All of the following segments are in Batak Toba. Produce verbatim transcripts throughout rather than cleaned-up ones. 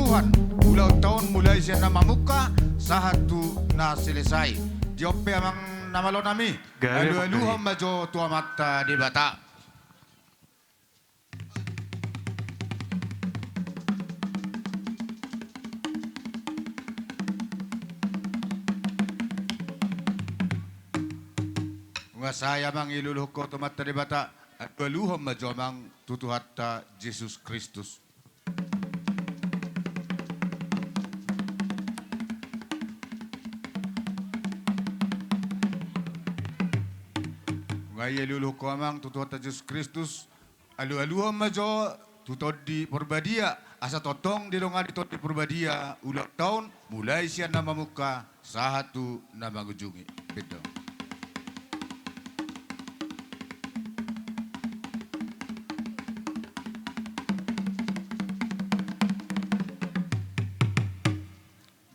Tuhan, ulaonta on mulai sian na mamungka sahat tu na selesai. Dison pe amang na malo nami, gabe alualuhon ma jo tu Amanta Debata. Nunga sae amang i alualuhon ho tu Amanta Debata, alualuhon ma jo amang tu Tuhanta Jesus Kristus. Nunga i alualuhon ho amang tu Tuhanta Jesus Kristus, alualuhon ma jo tu Tondi Porbadia, asa tongtong didongani Tondi Porbadia ulaonta on, mulai sian na mamungka sahat tu na mangujungi. Bendo.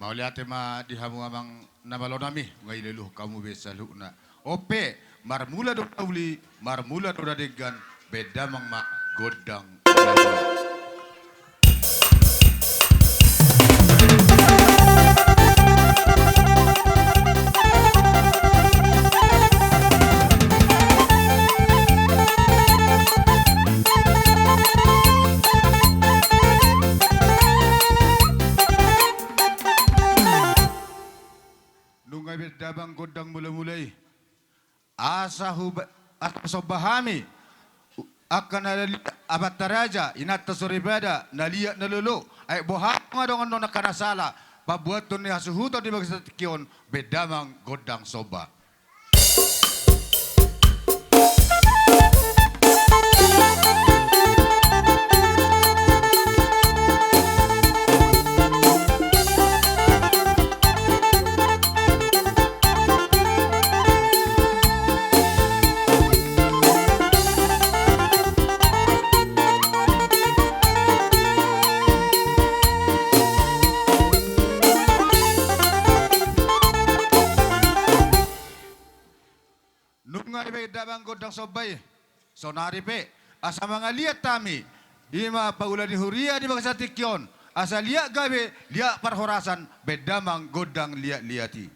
Mauliate ma di hamu amang na malo nami, nunga dialualuhon hamu be saluhutna. On pe, marmula do na uli, marmula do na denggan, bahen damang ma gondang. Nunga bahen damang gondang mulamula i. Asa huba-, asa somba hami, u-, angka na liat, amanta raja, inanta soripada, na liat na lolo, aek boha nga dongan dongan angka na sala, pambuathon ni hasuhuton di bagasan tingki on, bahen damang gondang somba. Nunga dibahen damang gondang somba i, saonari pe, asa mangaliat hami, i ma paula ni huria di bagasan tingki on, asa liat gabe, liat parhorasan, bahen damang gondang liatliat i.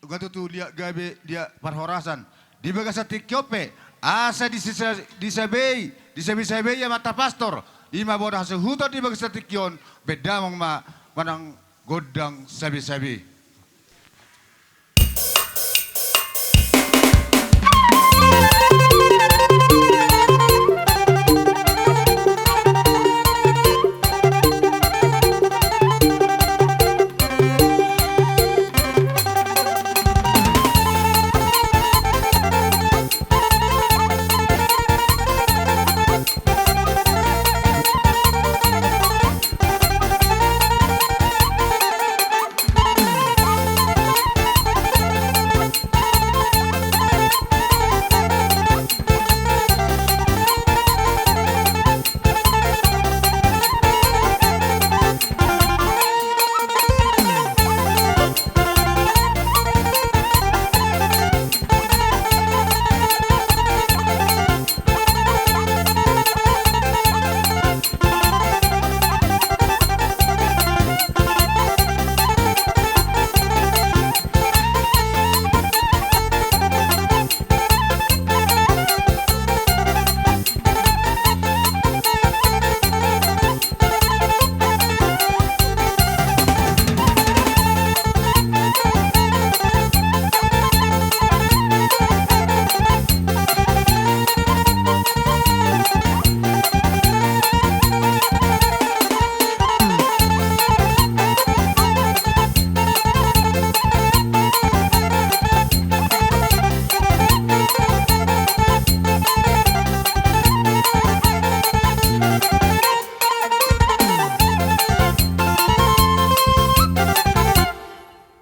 Angka tutu liat gabe, liat parhorasan. Di bagasan tingki on pe, asa disisa-, disabei, disabei-sabei amanta pastor, i ma bona hasuhuton di bagasan tingki on, baen damang ma manang gondang sabe-sabe.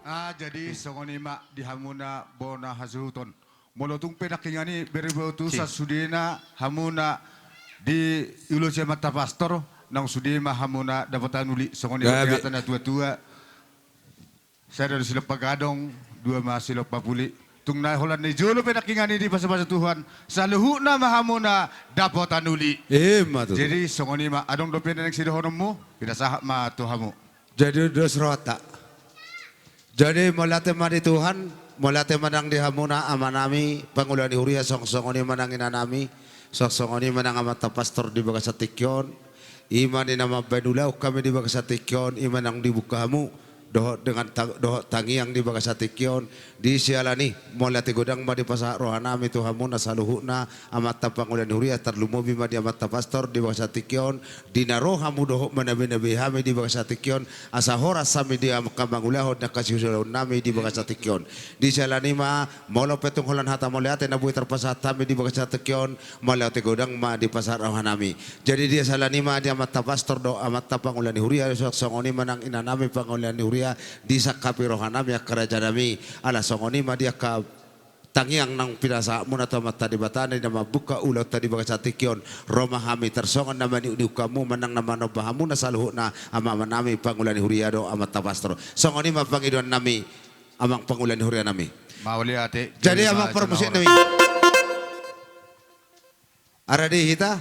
Ah, jadi songon i ma di hamuna bona hasuhuton. Molo tung pe nangkiningan i bere boru tu, si, sasudena hamuna diulosi amanta pastor, naung sude ma hamuna dapotan uli, songon i, gabe, ma hata ni natua-tua. Sada do silompa gadong, dua ma silompa puli. Tung na holan na i jolo pe nangkiningan i dipasupasu Tuhan, saluhutna ma hamuna dapotan uli. Ima tutu. Jadi songon i ma, adong dope na naeng sidohononmu, pinasahat ma tu hamu. Jadi dos rohanta. Jadi mauliate ma di Tuhan, mauliate ma nang di hamuna amanami pangula ni huria, songon i ma nang inanami, songon i ma nang amanta pastor di bagasan tingki on. I ma na mambahen ulaon hami di bagasan tingki on, i ma naung dibuka hamu dohot dengan ta-, dohot tangiang di bagasan tingki on. Di siala ni i, mauliate godang ma dipasahat rohanami tu hamuna saluhutna amanta pangula ni huria, tarlumobi ma di amanta pastor di bagasan tingki on, di na ro hamu dohot manabe-nabe hami di bagasan tingki on, asa horas hami di angka mangulahon angka siulaonnami di bagasan tingki on. Di siala ni i ma, molo pe tung holan hata mauliate na boi tarpasahat hami di bagasan tingki on, mauliate godang ma dipasahat rohanami. Jadi di siala ni i ma di amanta pastor dohot amanta pangula ni huria, songon i ma nang inanami pangula ni huria, disangkapi rohanami angka rajanami. Ala songon i ma di angka tangiang naung pinasahatmuna tu Amanta Debata na mambuka ulaonta di bagasan tingki on, ro ma hami tarsongon na maniuk-niuk hamu manang na manomba hamuna saluhutna ama-amanami pangula ni huria dohot amanta pastor. Songon i ma pangidoannami, amang pangula ni hurianami. Mauliate. Jadi, jadi amang parmusiknami. Ara di hita,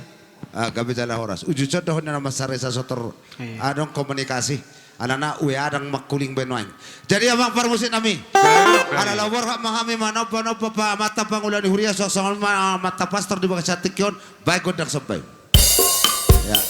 ah, gabe jala horas. Uju condo hon na mansai sa sotor, iya, adong komunikasi. Alana ue adang mangkuling be nuaeng. Jadi amang parmusiknami. Gabe, gabe. Ala laho borhat ma hami manomba-nomba pa amanta pangula ni huria, songon i ma amanta pastor di bagasan tingki on, baen gondang somba i. Ya.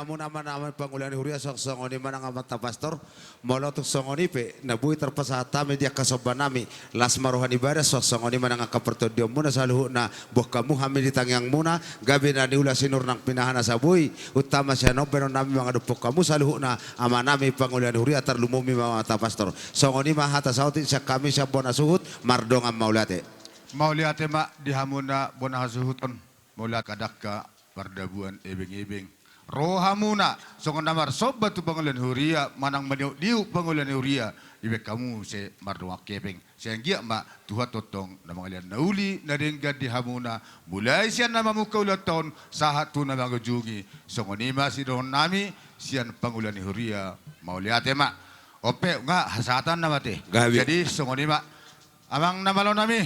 Muna ma nang pangula ni huria, songon i ma nang amanta pastor. Molo tung songon i pe na boi tarpasahat hami di angka somba nami, las ma roha ni badan, songon i ma nang angka partondionmuna saluhutna. Boan hamu hami di tangiangmuna, gabe na niula sinur nang pinahan asa boi, utama sian on baenon nami mangadophon hamu saluhutna, ama nami pangula ni huria, tarlumobi ma amanta pastor. Songon i ma hata saotik sian hami sian bona suhut, mardongan mauliate. Mauliate ma di hamuna bona hasuhuton. Molo angka dangka pardabuan ebeng-ebeng, ro hamuna songon na marsomba tu pangula ni huria manang maniop-niop pangula ni huria, dibaen hamu muse mardongan hepeng. Sai anggiat ma Tuhan tongtong na mangalean na uli na denggan di hamuna, mulai sian na mamungka ulaonta on sahat tu na mangujungi. Songon i ma sidohonon nami sian pangula ni huria, mauliate ma. On pe nga hasahatan nama te. Gabe. Jadi songon i ma. Amang na malo nami,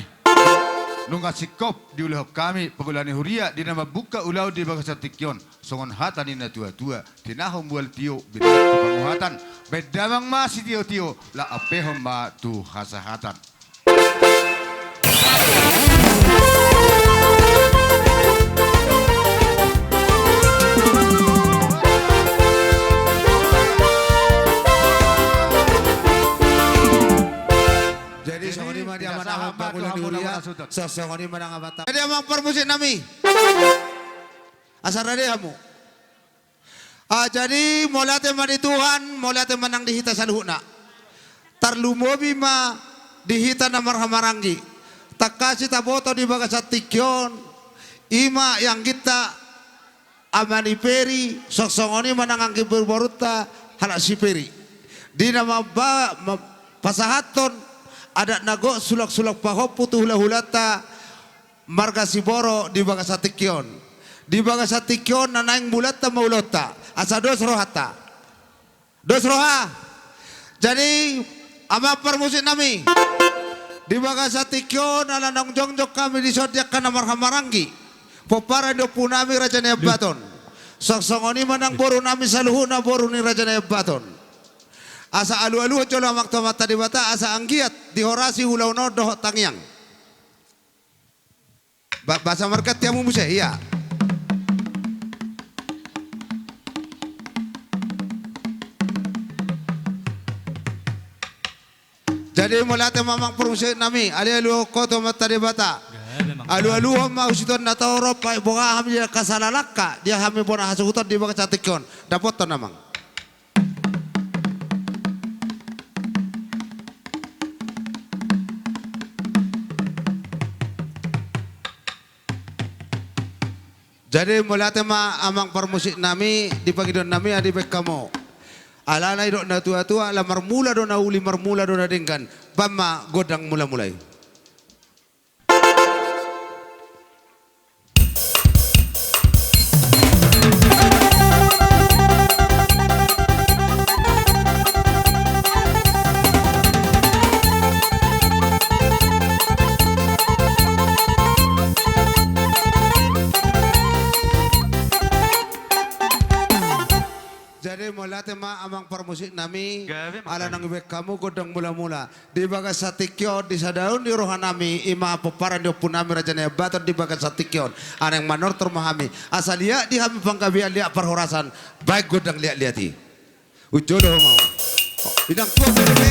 nunga singkop diulahon hami pangula ni huria di na mambuka ulaon di bagasan tingki on, songon hata ni na tua-tua: Tinahu mual tio, binahen tu panguhatan. Baen damang ma sitio-tio, laho ampehon ma tu hasahatan. Jadi, jadi, songon i ma di amang na pangula ni huria, songon i ma nang amanta. Jadi, amang parmusik nami, asa rade hamu. Ah, jadi, mauliate ma di Tuhan, mauliate ma nang di hita saluhutna. Tarlumobi ma di hita na marhahamaranggi. Tangkas i taboto di bagasan tingki on, i ma angginta ama ni Peri, songon i ma nang anggi boruboruta halak si Peri. Di na mamba-, ma-, pasahathon adat na gok, sulang-sulang pahompu tu hula-hulanta marga Siboro di bagasan tingki on. Di bagasan tingki on na naeng mulanta ma ulaonta, asa dos rohanta. Dos roha. Jadi, amang parmusik nami, di bagasan tingki on ala naung jongjong hami dison di angka na marhahamaranggi, pomparan ni ompu nami Raja Naiambaton. Songon i ma nang boru nami saluhutna boru ni Raja Naiambaton. Asa alu-aluhon jolo amang tu Amanta Debata asa anggiat dihorasi ulaon on dohot tangiang. Ba-, basa marganti hamu muse, ia. Jadi, mauliate ma amang parmusik nami, alu-aluhon ho tu Amanta Debata. Alu-aluhon ma husitehon na torop, ai boha hami di angka sala langka, di hami bona hasuhuton di bagasan tingki on. Dapothon, amang. Jadi, mauliate ma amang parmusik nami, di pangidoan nami, adi baen hamu. Alana didok na tua-tua, ala marmula do na uli, marmula do na denggan. Baen ma gondang mula-mula i. Jadi, mauliate ma amang parmusik nami, gabe ma ala nang dibaen hamu gondang mula-mula. Di bagasan tingki on, di sada on ni roha nami, i ma pomparan ni ompu nami Raja Naiambaton di bagasan tingki on. Ala naeng manortor ma hami. Asa liat di hami panggabean, liat parhorasan, baen gondang liat-liat i. Unjolo ho ma. Inang tua pe dope.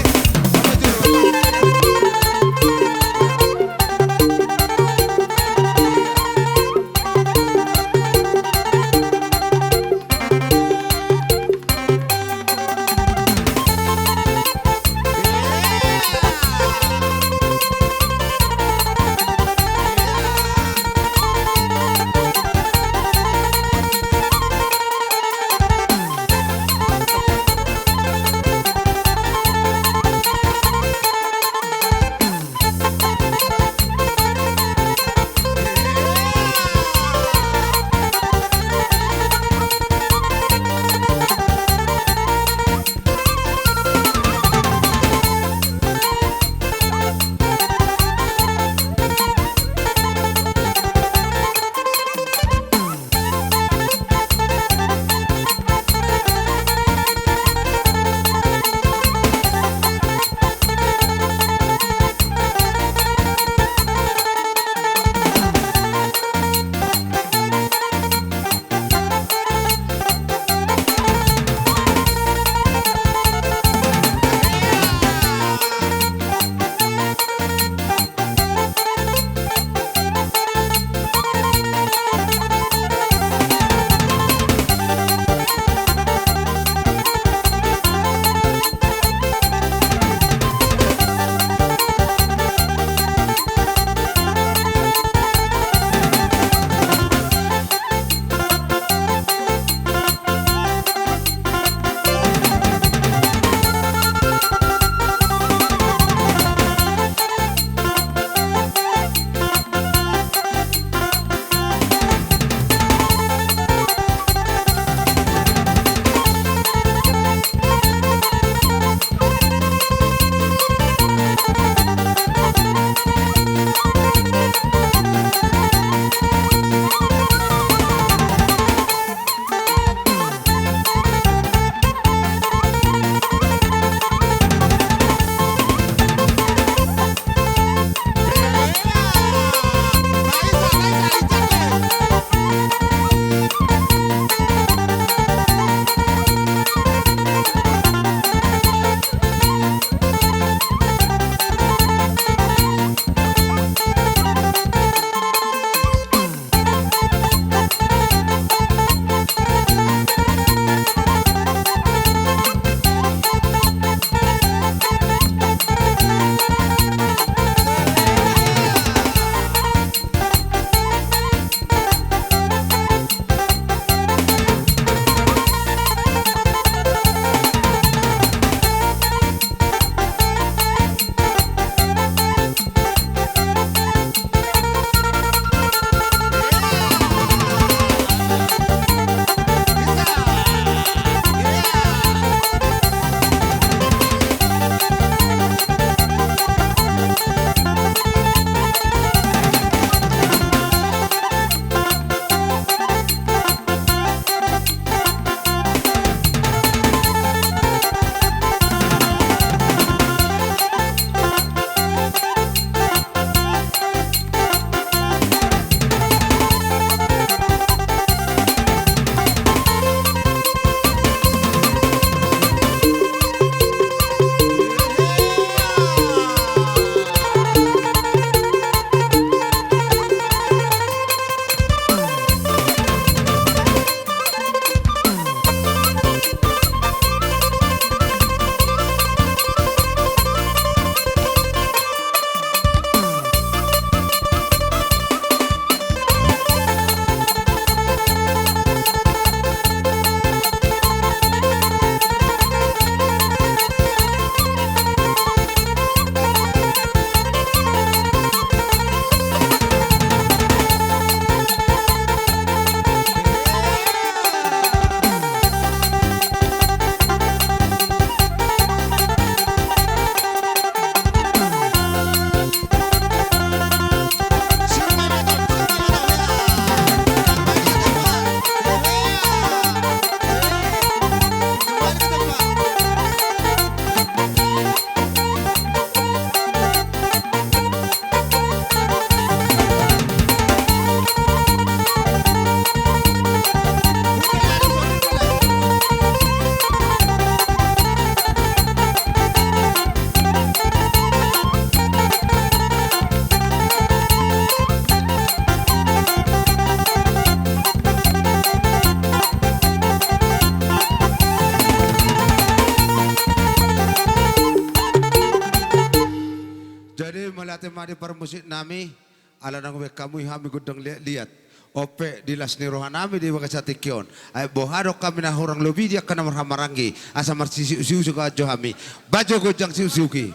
Tema di parmusik nami, ala nunga baen hamu i hami gondang liat-liat. On pe di las ni roha nami di bagasan tingki on. Ai boha do hami na hurang lobi di angka na marhahamaranggi. Asa marsiusiuk-siusiuk jo hami. Baen jo gonjang siusiuk i.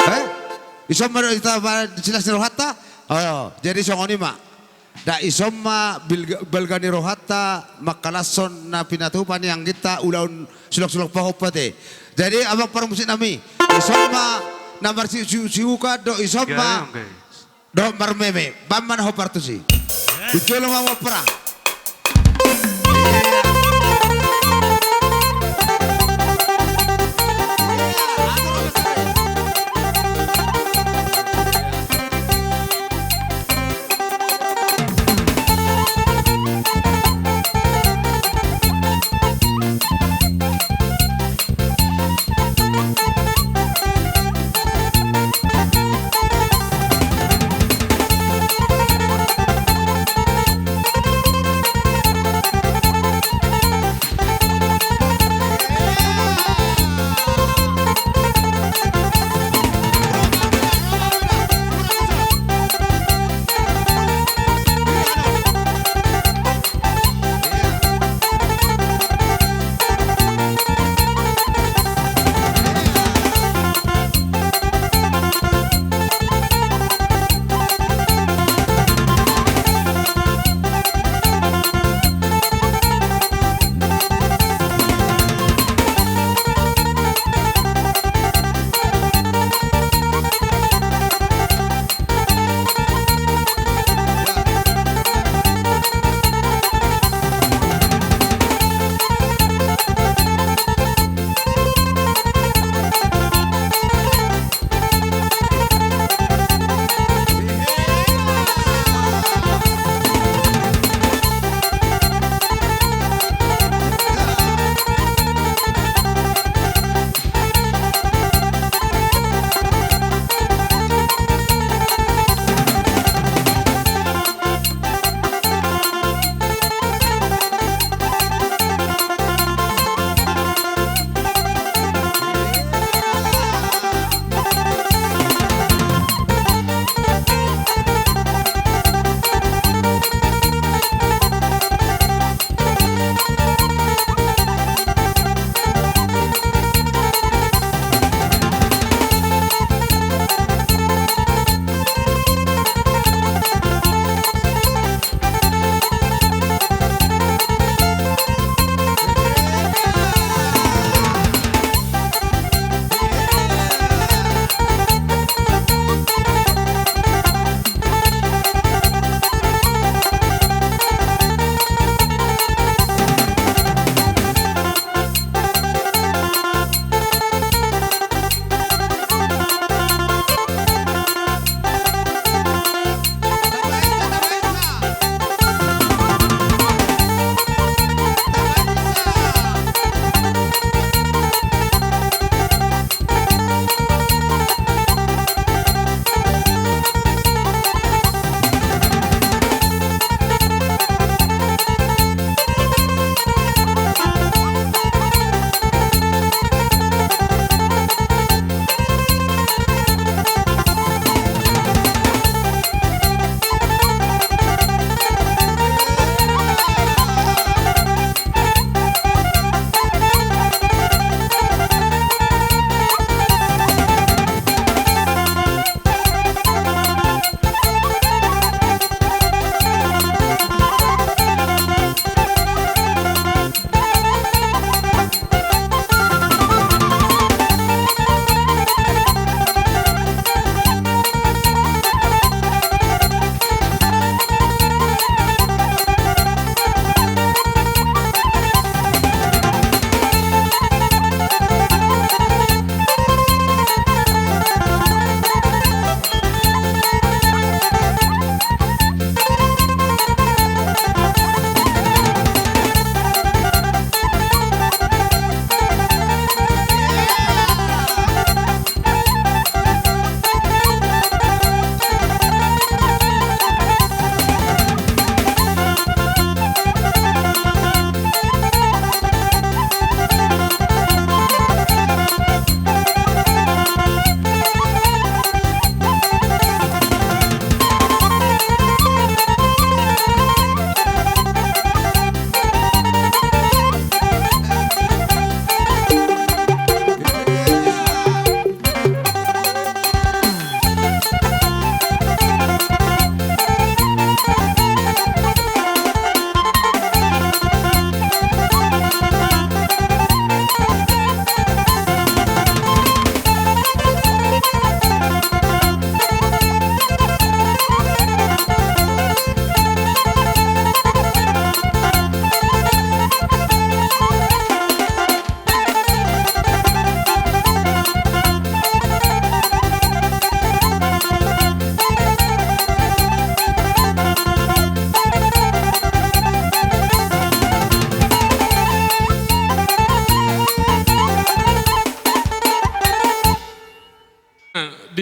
Eh? Ison ma do hita ba-, silas ni rohanta? Oh, jadi songon i ma. Da ison ma bilga-, balga ni rohanta mangkalashon na pinatupa ni angginta ulaon sulak-sulak pahompu ate. Jadi abang parmusik nami, ison ma na marsiusiuk-siukan dohot ison ma. Oke, oke. Dohot marmeme, baen ma na hombar tusi. Di jolo ma hombar.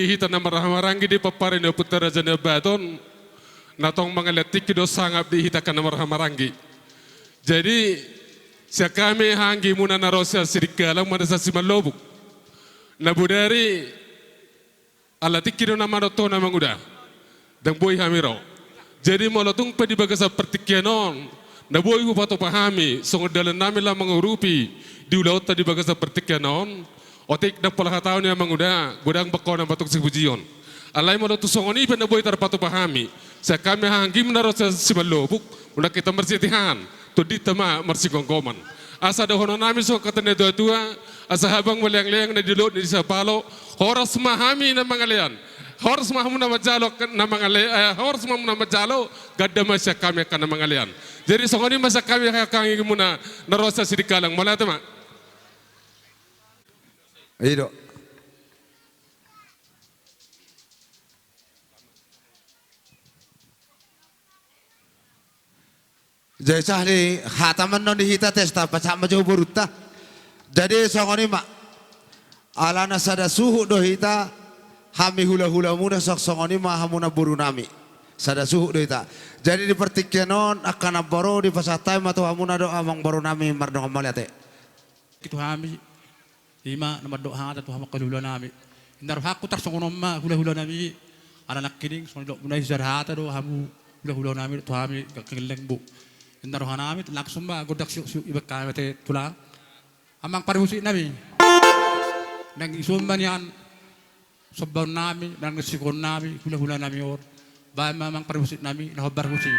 hita na marhahamaranggi di pomparan ni ompunta Raja Nai Ambaton, na tong mangalean tingki do sangap di hita angka na marhahamaranggi. Jadi, sian hami hahaanggimuna na ro sian Sidikalang manang sian Simalobuk. Na bodari, ala tingki do na manonton Amanguda. Ndang boi hami ro. Jadi molo tung pe di bagasan partingkian on, na boi hupatupa hami, songon dalan nami laho mangurupi, di ulaonta di bagasan partingkian on, otik ndang pola hataon i Amanguda, godang bangkona ma tong sipujion. Alai molo tung songon i pe na boi tarpatupa hami, sian hami hahaanggimuna ro sian Simalobuk, unang hita marsitihan, tondinta ma marsigomgoman. Asa dohonon nami songon hata ni natuatua, asa habang ma leangleang na di dolok ni sapalo, horas ma hami na mangalean. Horas ma hamu na manjalo na mangale-, eh, horas ma hamu na manjalo, ganda ma sian hami angka na mangalean. Jadi songon i ma sian hami hahaanggimuna na ro sian Sidikalang, mauliate ma. I do. Jadi sah di hata ma annon di hita, tes ta pasahat ma jo borunta. Jadi songon i ma. Alana sada suhut do hita, hami hulahulamuna, songon i ma hamu namborunami. Sada suhut do hita. Jadi di partingkian on angka na boi ro dipasahat hami ma tu hamuna do amangborunami, mardongan mauliate. Tu hami, i ma na mandok hata tu hamu angka hulahulanami. Inna rohangku tarsongon on ma hulahulanami. Ala nangkining songon didokmuna i, sisada hata do hamu hulahulanami tu hami, gellengmu. Inna rohanami langsung ma gondang siuksiuk i bahen hami ate tulang. Amang parmusik nami. Nang ison ma nian sombaon nami, nang sikoon nami, hulahulanami on. Bahen ma amang parmusik nami, na hombar husi.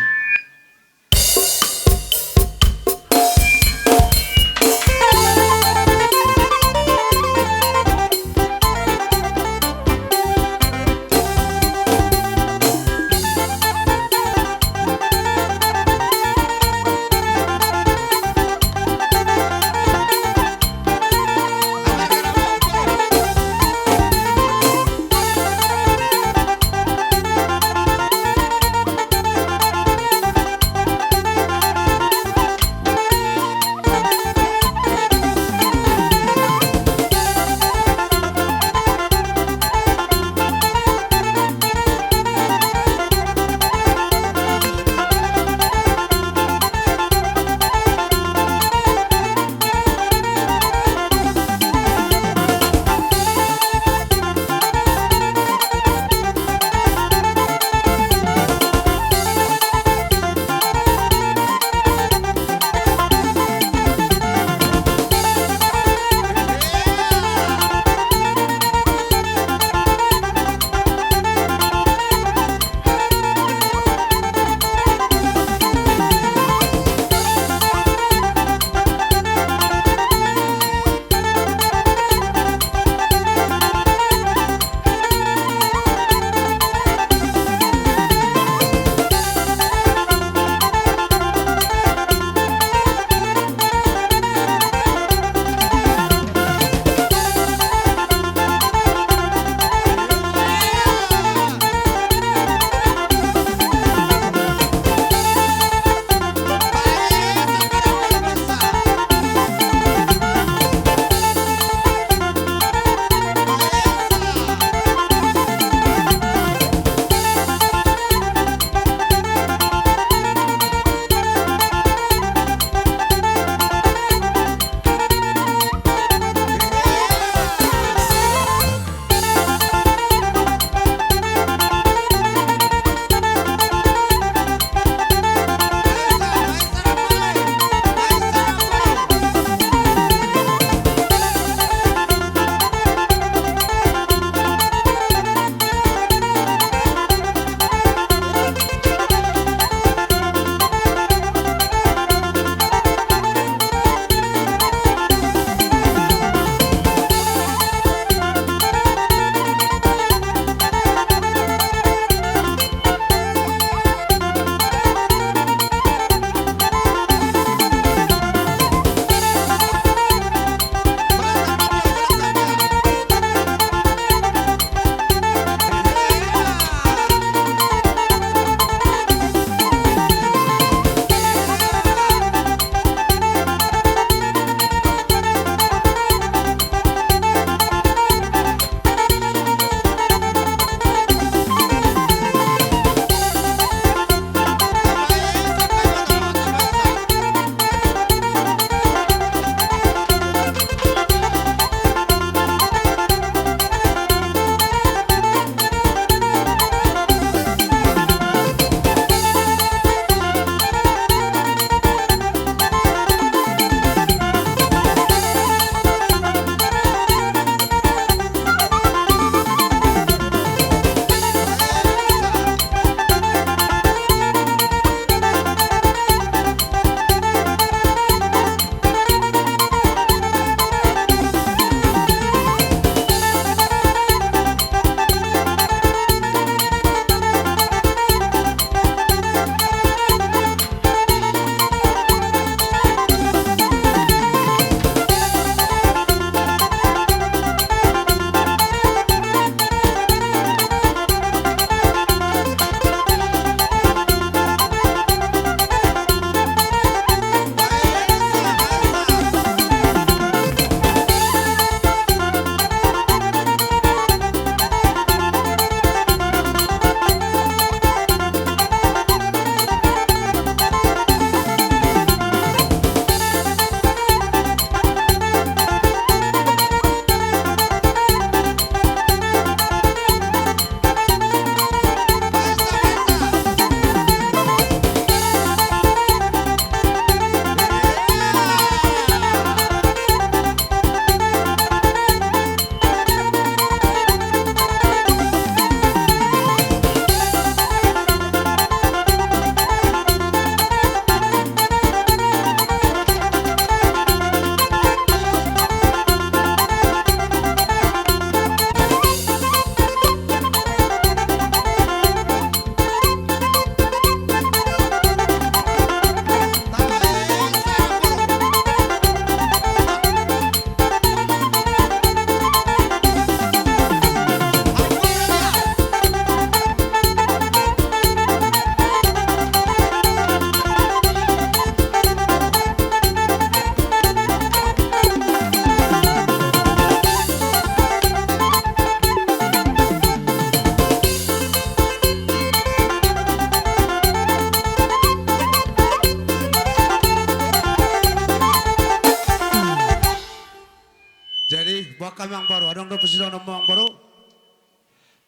Jadi, boha angka amangboru, adong do pasupasu ni amangboru?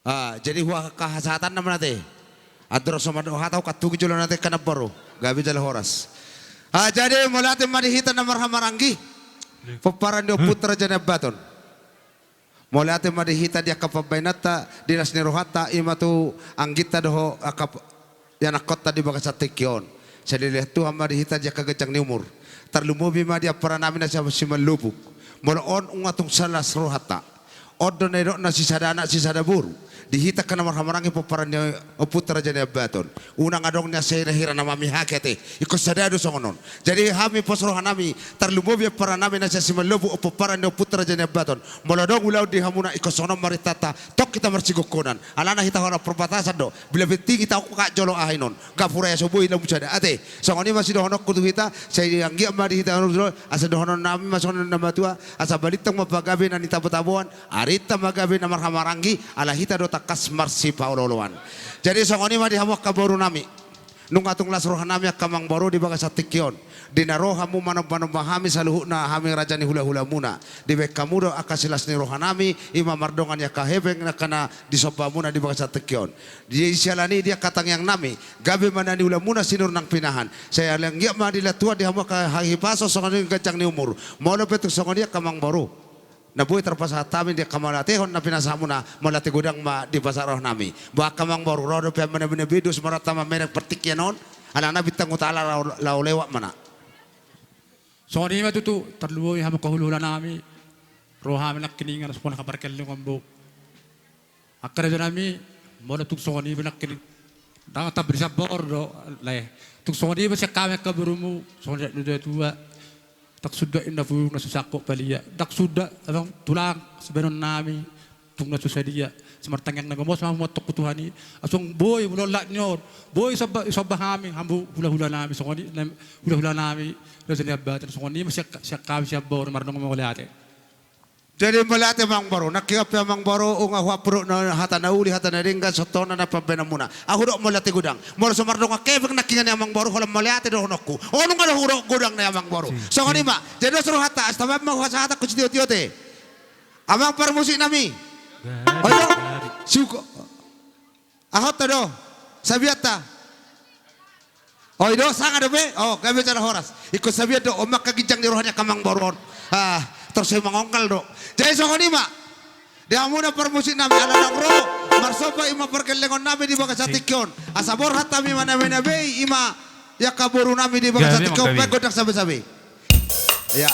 Ah, jadi huangka hasahatanna ma ate. Andorang so mandok hata, hukantugi jolo ate angka amangboru. Gabe jala horas. Ah, jadi mauliate ma di hita na marhahamaranggi. Pomparan ni Ompunta Raja Nai Ambaton. Mauliate ma di hita di angka pambahenanta, di las ni rohanta, i ma tu angginta dohot angka p-, ianakhonta di bagasan tingki on. Sai dilehon Tuhan ma di hita di angka ganjang ni umur. Tarlumobi ma di ampara nami na sian Simalupuk. Molo on nunga tung las rohanta. On do na nidokna sisada anak sisada boru. Di hita angka na marhahamaranggi pomparan ni Ompunta Raja Nai Ambaton. Unang adong na sahirahira na mamihaki ate. Ingkon sada do songon on. Jadi hami pos rohanami, tarlumobi ampara nami na sian Simalupuk, pomparan ni Ompunta Raja Nai Ambaton. Molo adong ulaon di hamuna, ingkon songon on ma rintanta, tong hita marsigonggonan. Alana hita holan perbatasan do. Bila penting hita ungkap jolo aha i on. Gapura ia so boi lam sada ate. Songon i ma sidohononku tu hita, sai anggiat ma di hita on jolo, asa dohonon nami ma songon na matua, asa balintang ma pagabe na nitabo-taboan, arinta ma gabe na marhahamaranggi, ala hita do tangkas marsipaolo-oloan. Jadi songon i ma di hamu angka boru nami. Nunga tung las roha nami angka amangboru di bagasan tingki on. Di na ro hamu manomba-nomba hami saluhutna hami raja ni hula-hula muna. Dibaen hamu do angka silas ni roha nami, i ma mardongan i angka hepeng angka na disomba muna di bagasan tingki on. Di siala ni i di angka tangiang nami, gabe ma na niula muna sinur nang pinahan. Sai ala anggiat ma dilehon Tuhan di hamu angka hahipason songon i ganjang ni umur. Molo pe tung songon i angka amangboru. Na boi tarpasahat hami di angka mauliatehon na pinasahat muna, mauliate godang ma di pasahat roha nami. Boha angka amangboru, ro dope hami na binabidu sumarata mamereng partingkian on, alana bintang hutala lao, lao lewat ma na. Songon i ma tutu, tarlumobi hamu angka hula-hula nami, ro hami nangkiningan, asa pona angka parkellengon bo. Angka raja nami, molo tung songon i pe nangkin. Ndang tamburi sambor do, lae. Tung songon i pe sian hami angka borumu, songon i do tua. Ndang suda inna puyung na so sangkot palia. Ndang suda, amang tulang, sibahenon nami, tung na so sadia. Sai martangiang na gomos ma hamu antong tu Tuhan i. Asa boi, molo lak ni on. Boi somba, somba hami, hamu hula-hula nami, songon i, nam-, hula-hula nami, raja ni Ambaton, songon i ma sian, sian hami sian boru, mardongan mauliate. Jadi mauliate amangboru, nangkin pe amangboru, nunga huampuruk na hata na uli, hata na denggan, songon on na pambahenan muna. Ahu dok mauliate godang. Molo so mardongan hepeng nangkiningan i amangboru, holan mauliate dohononku. On nunga do hudok godang na i amangboru. Songon i ma, jadi dos rohanta, asa tabaen ma hupasahat hamu sitiotiote. Amang parmusik nami. Oi do, suko. Ahonta do, sabianta. Oi do, sanga dope. O, gabe jala horas. Ingkon sabian do, on ma angka ginjang ni roha ni angka amangboru on. Ah, tor sai mangonggal do. Jadi songon i ma. Di hamuna parmusik nami ala naung ro. Marsomba i ma pargellengon nami di bagasan tingki on. Asa borhat hami manabei-nabei i ma. Ia angka boru nami di bagasan tingki on. Baen gondang sabe-sabe. Ya.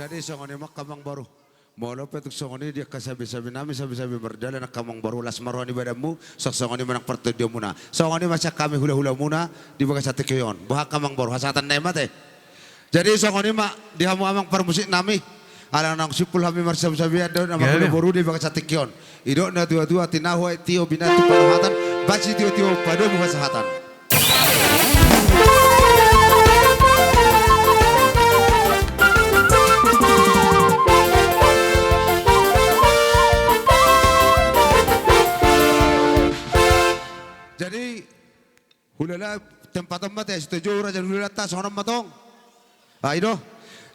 Jadi songon i ma angka amangboru. Molo pe tung songon i di angka sabe-sabe nami, sabe-sabe mardalan angka amangboru, las ma roha ni badanmu, songon i ma nang partondionmuna. Songon i ma sian hami hula-hulamuna di bagasan tingki on. Boha angka amangboru, hasahatan nai ma ate. Jadi songon i ma di hamu amang parmusik nami. Ala naung simpul hami marsabe-sabean dohot amangboru di bagasan tingki on. Didok na tua-tua, tinahu aek tio, binatu panahatan, basi tio-tio padomu hasahatan. Jadi, hulala tempat on ma ate, sitojo raja ni hulalanta, songon on ma tong. Ai do.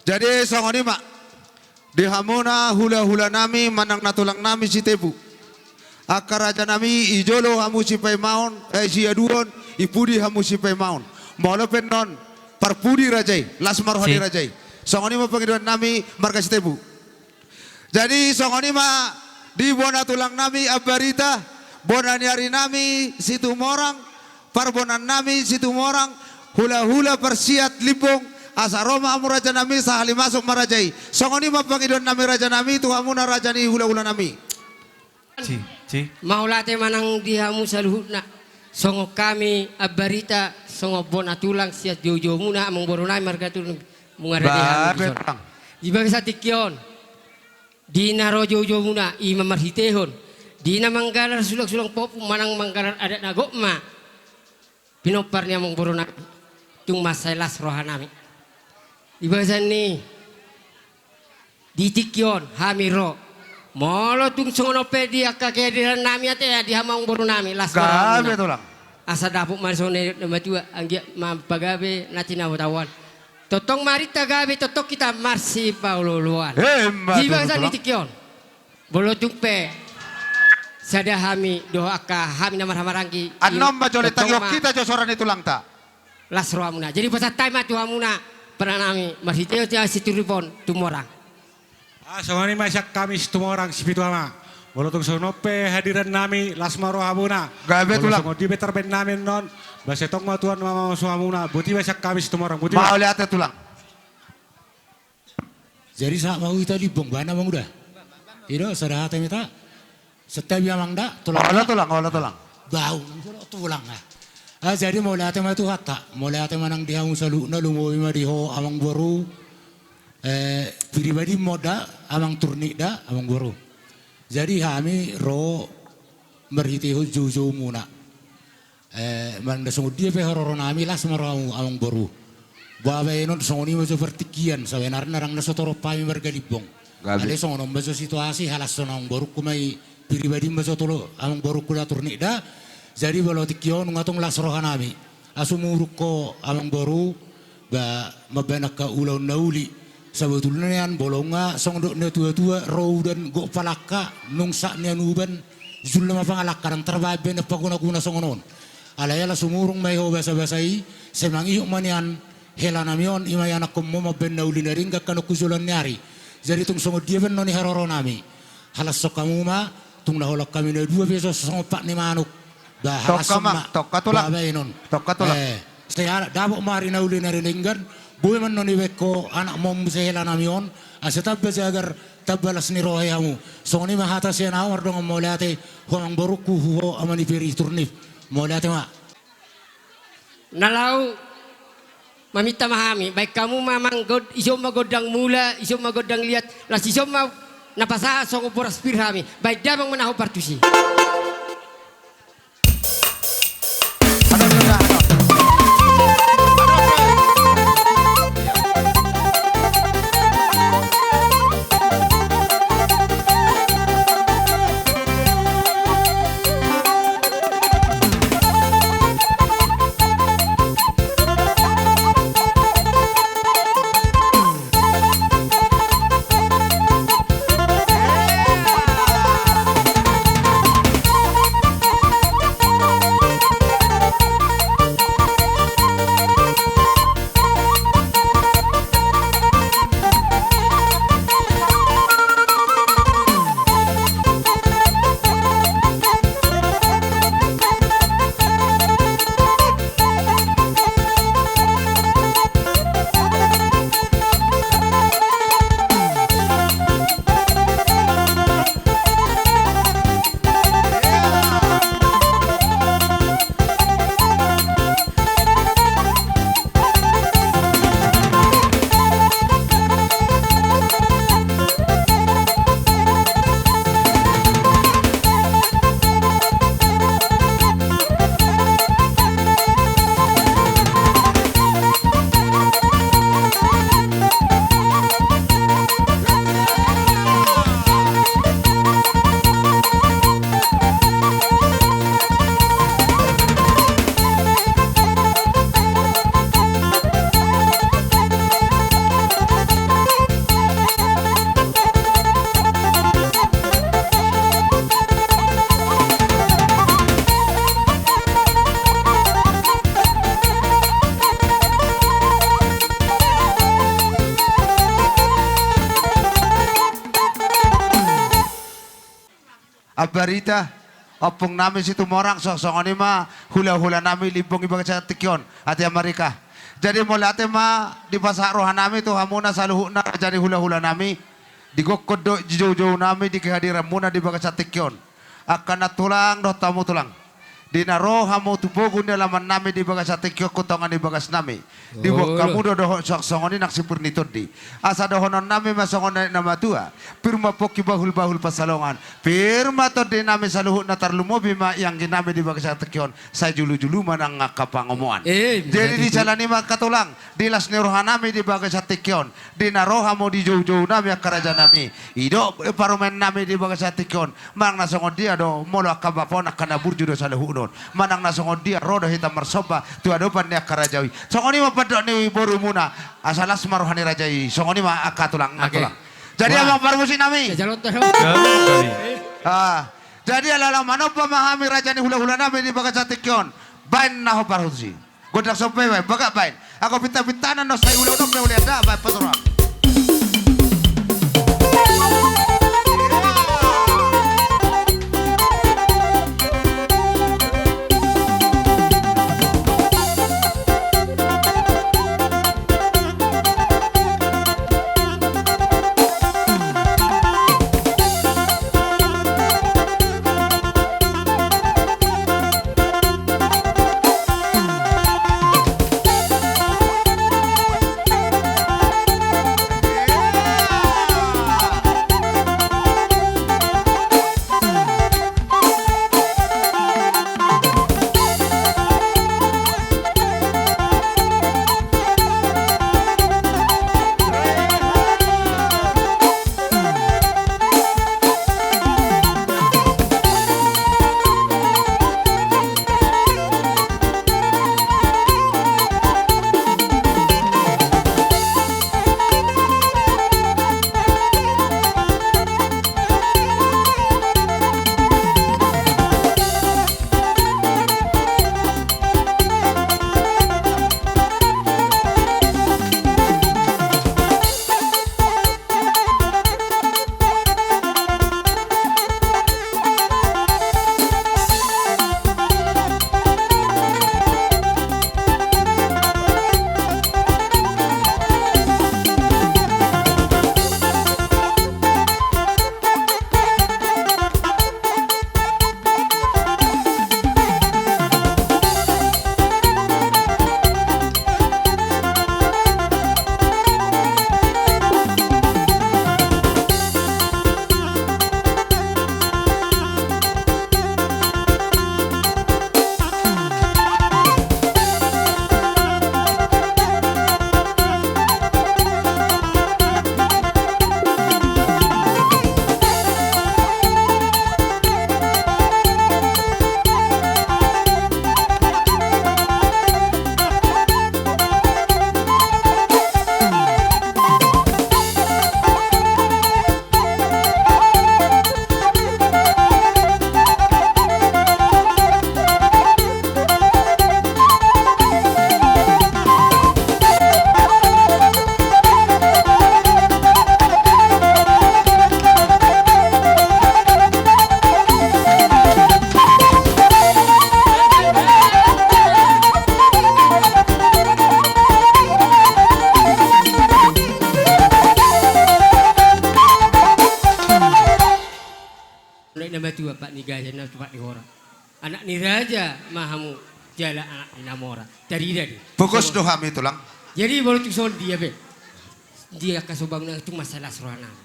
Jadi songon i ma. Di hamuna hula-hula nami manang na tulang nami Sitepu. Angka raja nami, i jolo hamu sipaimaon, eh, siaduon, i pudi hamu sipaimaon. Molo pe annon parpudi raja i, las ma roha ni raja i. Songon i ma pangidoan nami marga Sitepu. Jadi songon i ma di bona tulang nami Ambarita, bona ni ari nami Situmorang, parbonaan nami Situmorang, hula-hula parsiat Limbong, asa ro ma hamu raja nami, sahali masuk ma raja i. Songon i ma pangidoan nami raja nami tu hamuna raja ni hula-hula nami. Mauliate manang di hamu saluhutna. Songon hami Ambarita, songon bona tulang sian joujou muna, amangboru nami marga Turun, mungara di hami di son. Di bagasan tingki on, di na ro joujou muna, i ma marhitehon di na manggalar sulang-sulang popu manang manggalar adat na gok ma pinompar ni amangboru nami, tung mansai las roha nami. Di bagasan ni, di tingki on hami ro. Molo tung songon on pe di angka kehadiran nami ate, di hamu amangboru nami, las ma roha muna. Asa dapot ma songon na nidok ni na matua, anggiat ma pagabe na tinahu-tahuan. Tongtong ma arinta gabe, tongtong hita marsipaolo-oloan. Di bagasan ni tingki on. Molo tung pe sada hami dohot angka hami na marhahamaranggi, annon ma jolo tangihon hita jo sora ni tulangta. Las roha muna. Jadi pasahat hami ma tu hamuna, pernah nami marhitehon Situripon Tumorang. Ah, songon i ma sian hami Situmorang, Sipitu Ama. Molo tung songon on pe hadiran nami, las ma roha muna. Gabe tulang. Songon dia pe tarbaen nami annon, ba sai tong ma tuan ma mamasu hamuna. Boti ma sian hami Situmorang, boti ma. Mauliate tulang. Jadi sahat ma hita Limbong, baen amang uda. I do, sada hata ma hita. Santabi amang da, tulang. Olo tulang, olo tulang. Bau, tulang, ah. Ah, jadi mauliate ma tu hata. Mauliate manang di hamu saluhutna, lumobi ma di ho amangboru. Eh, pribadi ma da, amang Turnik da, amangboru. Jadi hami ro marhitehon joujou muna. Eh, manang na songon dia pe haroro nami, las ma roha muna amangboru. Ba baenon songon i ma jo partingkian, sabenarna ndang na so torop hami marga Limbong. Alai songon on ma jo situasi, halashon amangborungku ma i, pribadi ma jo tolu amangborungku da Turnik da. Jadi molo tingki on nunga tong las roha nami. Asa sumurung ho amangboru, ba mambaen angka ulaon na uli. Sabotulna nian, molo nunga songon dok ni na tua-tua, ro udan gok palangka, nunga sahat nian uban, jumolo ma pangalangka, ndang tarbaen be na paguna-guna songon on. Alai ala sumurung ma i ho basa-basa i, sai mangihut ma nian hela nami on, i ma ianakhonmu mambaen na uli na denggan angka na hu joloan ni ari. Jadi tung songon dia pe annon i haroro nami. Halashon hamu ma, tung na holan hami na dua pe so songon pat ni manuk. Ba halashon ma, ba baenon. Eh, sai dapot ma ari na uli na denggan, boi ma annon ibaen ho anakmu muse hela nami on, asa tamba jagar, tamba las ni roha i hamu. Songon i ma hata sian ahu, mardongan mauliate tu amangborungku, tu ho ama ni Peri Turnip. Mauliate ma. Na laho maminta ma hami, baen hamu ma amang, ison ma gondang mula, ison ma gondang liat, laos ison ma na pasahat songon boras pir hami, baen damang ma na hombar tusi. Ambarita, ompung nami Situmorang, so songon i ma hula-hula nami Limbong di bagasan tingki on, ate Amarika. Jadi mauliate ma dipasahat roha nami tu hamuna saluhutna raja ni hula-hula nami, digokhon do jou-jou nami di kehadiranmuna di bagasan tingki on. Angka na tulang dohot hamu tulang. Di na ro hamu tu pogu ni alaman nami di bagasan tingki on, tu tonga ni bagas nami. Dibuat hamu do dohot songon i nang sipir ni tondi. Asa dohonon nami ma songon na nidok ni natuatua. Pir ma pongki bahul-bahul pansalongan. Pir ma tondi nami saluhutna, tarlumobi ma i anggi nami di bagasan tingki on. Sai julu-julu ma nang angka pangomoan. Eh, jadi di siala ni i ma angka tulang. Di las ni roha nami di bagasan tingki on. Di na ro hamu di jou-jou nami angka raja nami. I do parumaen nami di bagasan tingki on. Manang na songon dia do molo angka bapa on, angka na burju do saluhutna on. Manang na songon dia ro do hita marsomba tu adopan ni angka raja i. Songon i ma pandok ni borumuna. Asa las ma roha ni raja i. Songon i ma angka tulang, angka tulang. Jadi amang parmusik nami. Ah. Jadi ala-ala manomba ma hami raja ni hula-hula nami di bagasan tingki on. Baen na hombar tusi. Gondang somba i baen, bagak baen. Anggo pinta-pintanan do sai ulaon on pe ulaon da baen paturan. Anak ni na matua, pat ni gaja na tupat ni hora. Anak ni raja ma hamu, jala anak ni na mora. Tarida do i. Pogos do hami tulang. Jadi molo tung songon dia pe, di angka sombangna tung mansai las roha nami.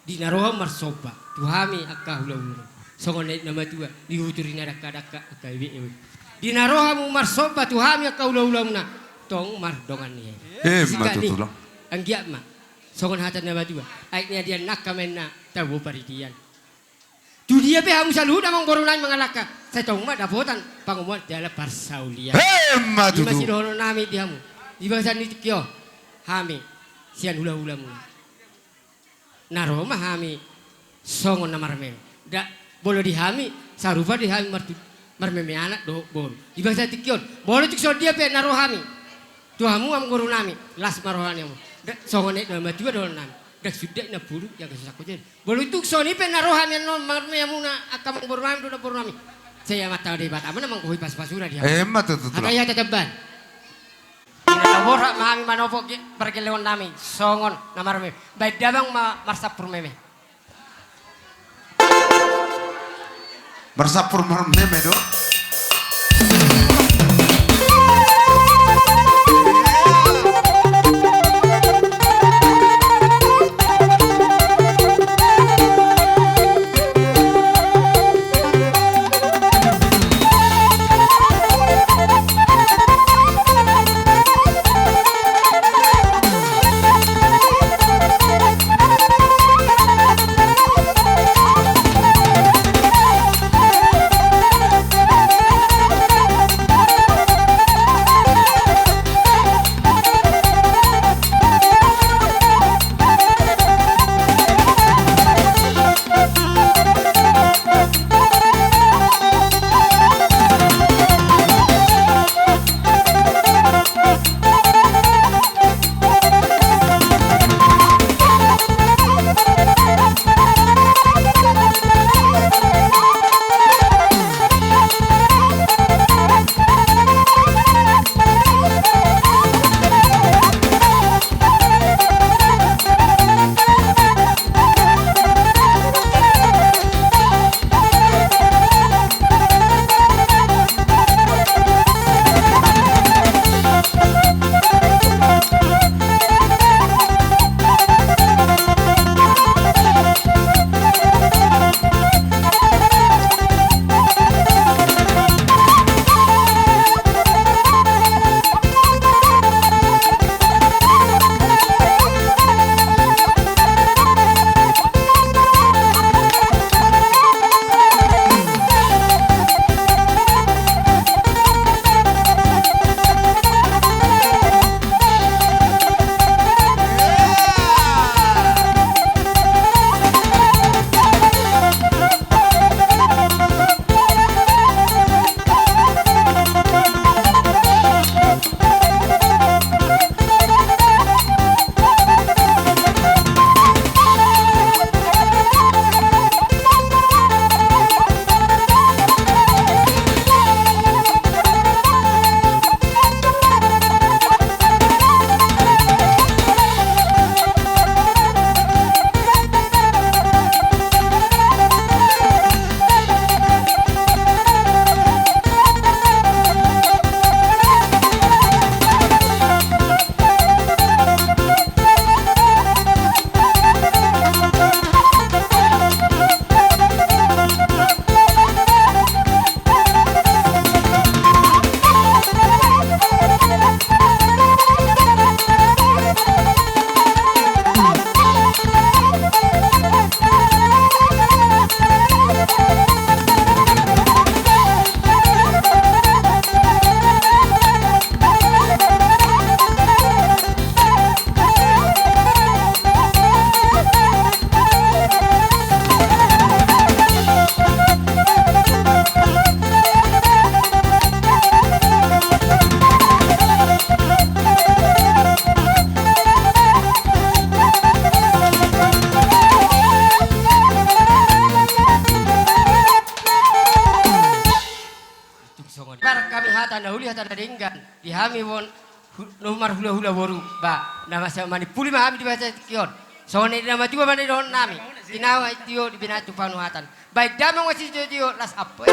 Di na ro hamu marsomba tu hami angka hula-hula, songon na nidok ni na matua, di utur ni na dangka-dangka angka ibe-ibe. Di na ro hamu marsomba tu hami angka hula-hulamuna, tong mardongan ni hami. Emma tutu, Tulang. Anggiat ma songon hata ni na matua, aek ni adian nangka ma inna tabo paridian. Tu dia pe hamu saluhut amang boru nami mangalangka, sai tong ma dapotan pangomoan jala parsaulian. Emma tutu. I ma sidohonon nami di hamu di bagasan ni tingki on, hami sian hula-hulamuna. Na ro ma hami songon na marmeme. Nda molo di hami sarupa di hami martu-, marmeme anak dohot boru. Di bagasan tingki on, molo tung songon dia pe na ro hami tu hamu amang boru nami, las ma roha ni hamu. Nda, songon na nidok ni na matua dohonon nami. Ndang suda na puduk, jala so sangkot jadi. Molo tung songon i pe na ro hami annon marmea muna angka amangboru nami dohot namboru nami. Sai Amanta Debata ma na manggohi pasupasuna di hami. Emma tutu, tulang. Hata i hata jamban. Di na borhat ma hami manopot ge-, pargellengon nami songon na marmeme. Baen damang ma marsampur meme. Marsampur marmeme do. Tung songon i. Bar hami hata na uli, hata na denggan di hami on, hu-, na marhulahula boru, ba na masa manimpuli ma hami di bagasan tingki on. Songon i na matua ma na nidokhon nami, tinawa i tio di binatu panuhatan. Baen damang ma sijotio las ampo.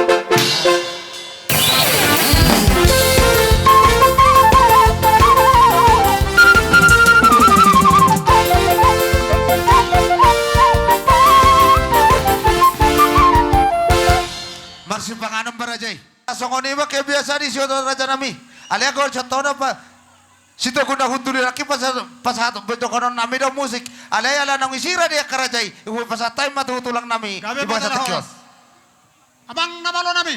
Marsipanganon ma raja i. Songon i ma kebiasaan ni sioto raja nami. Alai anggo contohna pa, sitogu na hundul i nangkin pasa-, pasahat be dohonon nami do musik. Alai ala naung isira di angka raja i, ibu pasahat hami ma tu tulang nami. Gabe di bagasan tingki on. Amang na malo nami.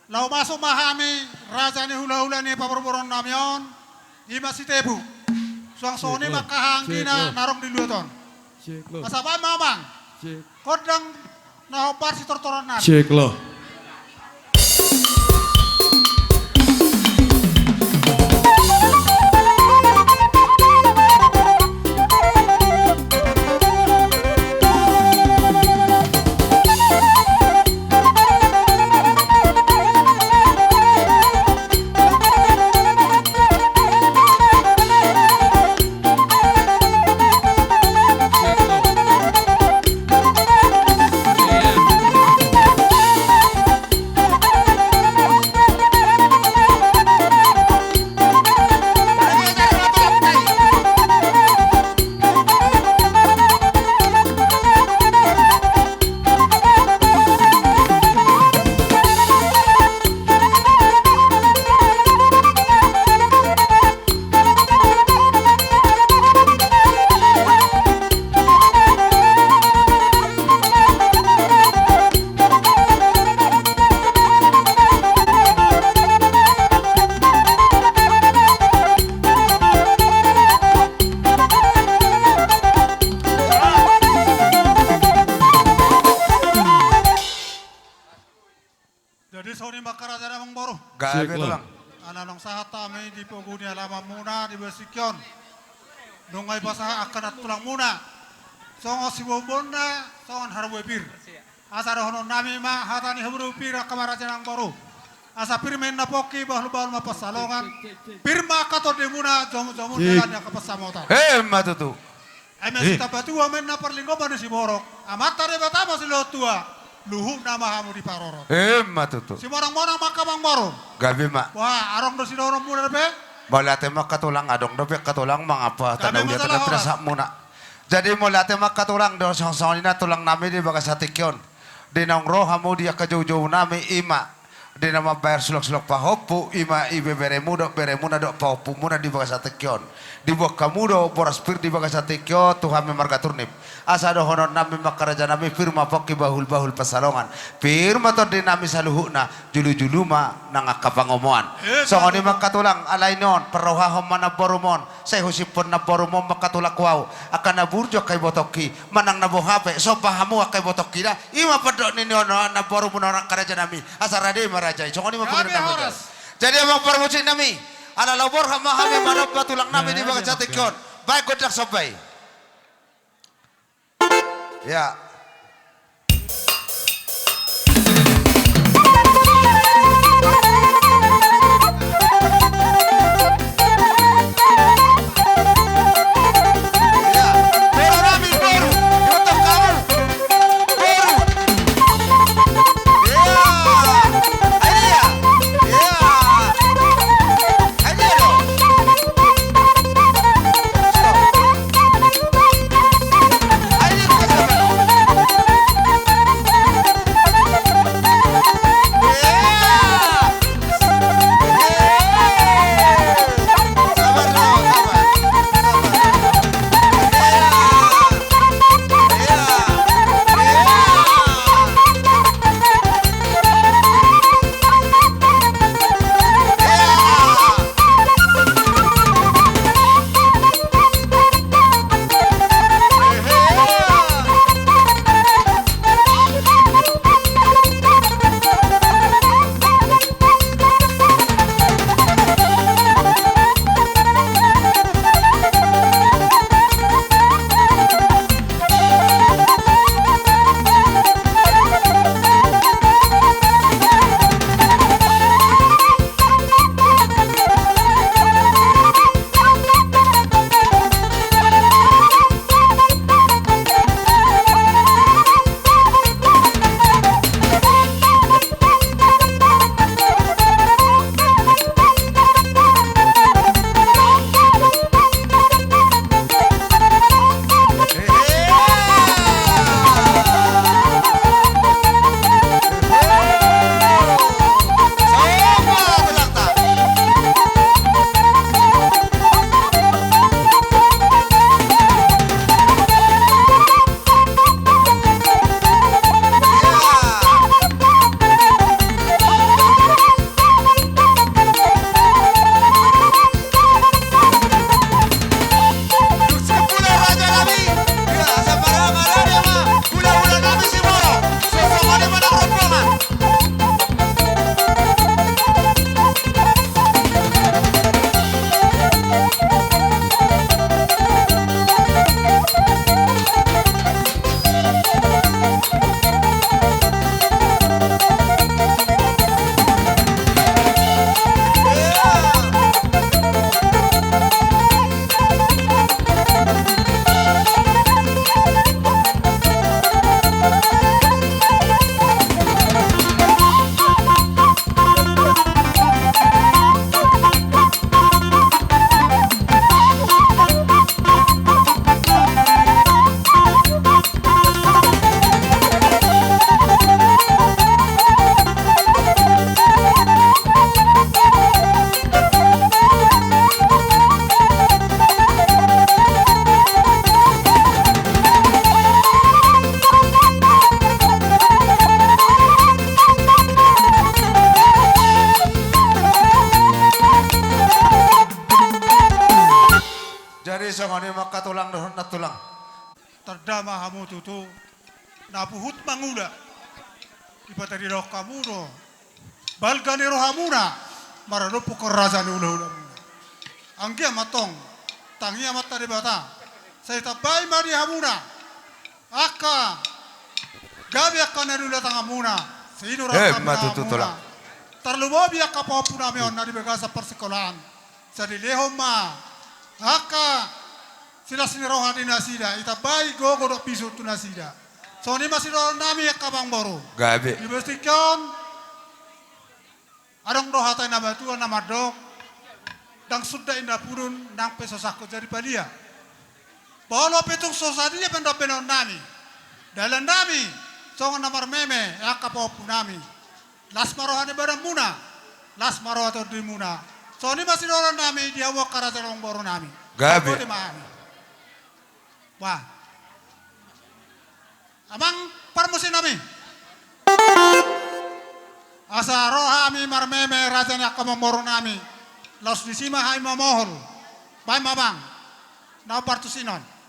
Laho masuk ma hami raja ni hulahula ni paborboron nami on. I ma si Tebu. Suang songon i ma angka anggina na adong di luat on. Pasahat ma amang. Gondang na hombar sitortoran nami. Cek lo. Abe, Tulang. Ala naung sahat hami di pogu ni alamanmuna di bagasan tingki on. Nunga dipasahat angka nantulangmuna songon siboanboanna, songon harbue pir. Asa dohononnami ma hata ni harbue pir, angka amang raja nang boru. Asa pir ma inna pongki, bahulbahul ma pansalongan. Pir ma angka tondimuna, jomujomuna, sip, dalan ni angka pansamotan. Emma tutu. Ai ma, ih, sitambatua ma inna parlinggoman ni siborok. Amanta Debata ma silehon tua, luhutna ma hamu diparorot. Emma tutu. Simonangmonang ma angka amang boru. Gabe ma. Wah, adong do sidohononmuna dope? Mauliate ma angka Tulang, adong dope angka Tulang, mangapa tanda uliate na pinasatmuna. Jadi mauliate ma angka Tulang, do songon i nantulangmi di bagasan tingki on. Di naung ro hamu di angka joujounami, i ma di na mambayar sulangsulang pahompu, i ma ibeberemu dohot beremuna dohot pahompumuna di bagasan tingki on. Diboan hamu do boras pir di bagasan tingki on tu hami marga Turnip. Asa dohononnami ma angka rajanami, pir ma pongki, bahulbahul pansalongan. Pir ma tondinami saluhutna, jolojolo ma nang angka pangomoan. Eh, songon i ma angka Tulang, alai on parrohahon ma namborumon. Sai husiphon namborumon ma angka Tulang tu ahu, angka na burju angka ibotongki, manang na boha pe, somba hamu angka ibotongki da. I ma pandok ni on namborumuna on, angka rajanami, asa rade ma raja i. Songon i ma. Jadi amang parmusiknami, ala laho borhat ma hami manomba tulangnami di bagasan tingki on. Baen gondang somba i. Ya. Jadi songon i ma angka Tulang dohot nantulangmi. Tanda ma hamu tutu na puhut mangula. Dipatadidahon hamu do balga ni rohamuna. Maralupuk raja ni hulahula muna. Anggiat ma antong tangiang ma tu Debata, sai tambai ma di hamuna angka gabe angka na niula tanganmuna, sinur Eh, angka ma tutu, hamuna. Tulang. Tarlumobi angka pahompu nami on na di bagasan parsingkolaan. Sai dilehon ma angka silas ni roha di nasida, ditambai gogo dohot bisuk tu nasida. Songon i ma sidohonon nami angka amangboru. Gabe. Di bagasan on, adong do hata ni na matua na mandok, ndang sundat indahan pudun, nang pe so sangkot jadi palia. Molo pe tung so sadia pe ndang benon nami, dalan nami songon na marmeme angka pahompu nami. Las ma roha ni badanmuna, las ma roha tondimuna. Songon i ma sidohonon nami di hamu angka raja dohot amangboru nami. Gabe. Boti ma hami. Wah. Amang parmusik nami. Asa ro hami marmeme raja ni angka amangboru nami. Laos disi ma hami mamohol. Baen ma amang. Na partusinon.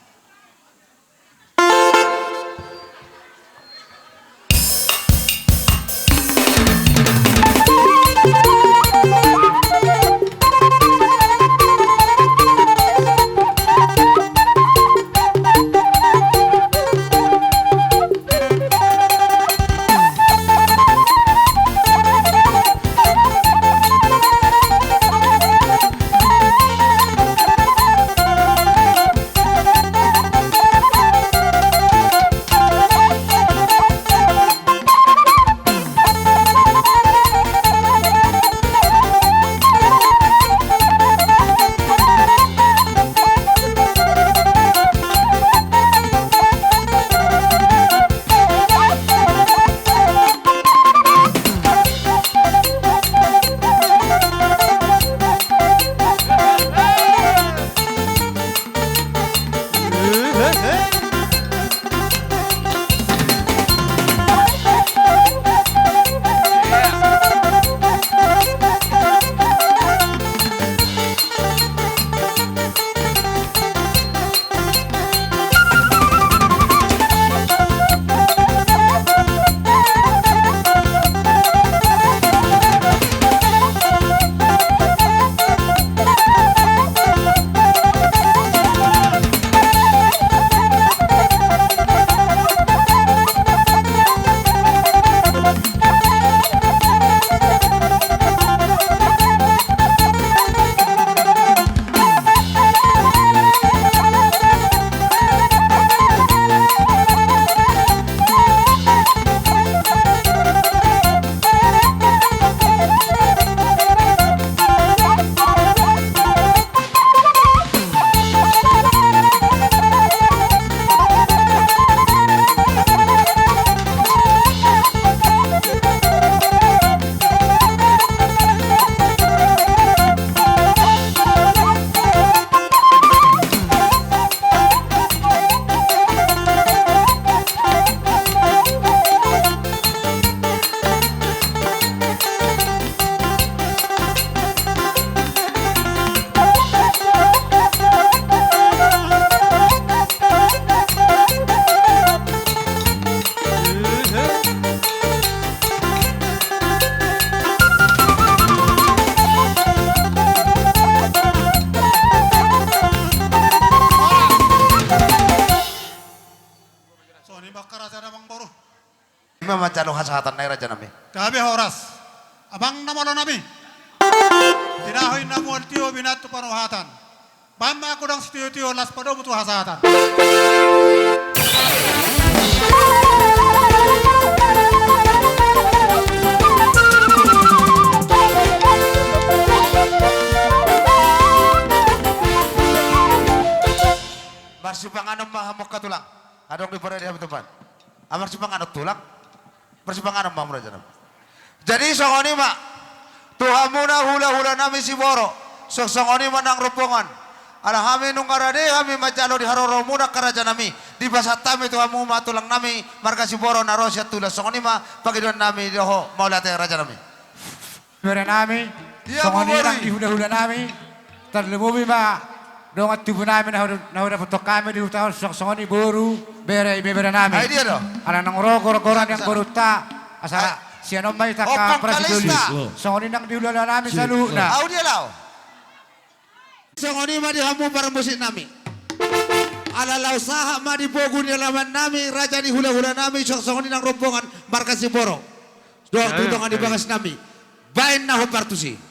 Songon i ma angka raja dohot amangboru. Ima manjalo hasahatan nai raja nami. Gabe horas. Amang na malo nami. Tinahi na mual tio binat tu parrohatan. Baen ma godang sitio-tio laos padomu tu hasahatan. Marsipanganon ma hamu angka tulang. Adong di parade hami tumpal. Ah, marsipanganon tulang. Marsipanganon ma hamu raja nami. Jadi songon i ma tu hamuna hula-hula nami Siboro. So songon i ma nang rombongan. Ala hami nunga rade hami manjalo di haroromuna angka raja nami. Dipasahat hami tu hamu ma tulang nami marga Siboro na ro sian Tulan. Songon i ma pangidoan nami dohot mauliate raja nami. Bere nami, songon i nang di hula-hula nami, tarlumobi ma dongan tubu nami na hudapothon hami di huta on, songon i boru, bere, ibebere nami. Ai dia do. Ala nang ro gora-gora ni amangborunta, asa Sian on ma hita angka Ompung parasidolik. Kalista. Songon i nang di hulahula nami saluhutna. Au dia laho. Songon i ma di hamu parmusik nami. Ala laho sahat ma di pogu ni alaman nami, raja ni hulahula nami, songon i nang rombongan marga Siboro. Dohot tu tonga ni bagas nami. Baen na hombar tusi.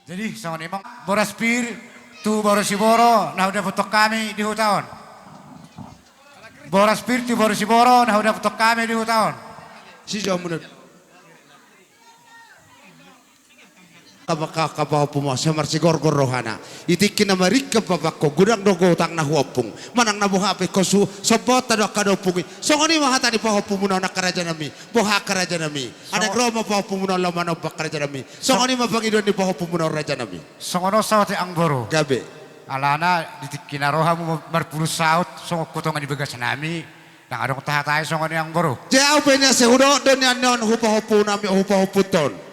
Jadi, songon i ma boras pir tu boru Siboro na hudapothon hami di huta on. Boras pir tu boru Siboro na hudapothon hami di huta on. Sijauh menurut. Kapa, ka-, kapa ompung ma, sai marsigorgor rohana. I tingki na maringkap bapakko, godang do utangna hu ompung. Manang na boha pe ho su, sombaonta do angka na ompung i. Songon i ma hata ni pahompu muna on angka raja nami. Boha angka raja nami. Adong ro ma pahompu muna on laho manomba angka raja nami. Songon i ma pangidoan ni pahompu muna on raja nami. Songon on saotik amangboru. Gabe. Alana di tingki na ro hamu marpudun saut, songon hu tonga ni bagas nami. Ndang adong tahatai songon i amangboru. Jadi au pe nian sai hudok do nian on hu pahompu nami, hu pahompu on.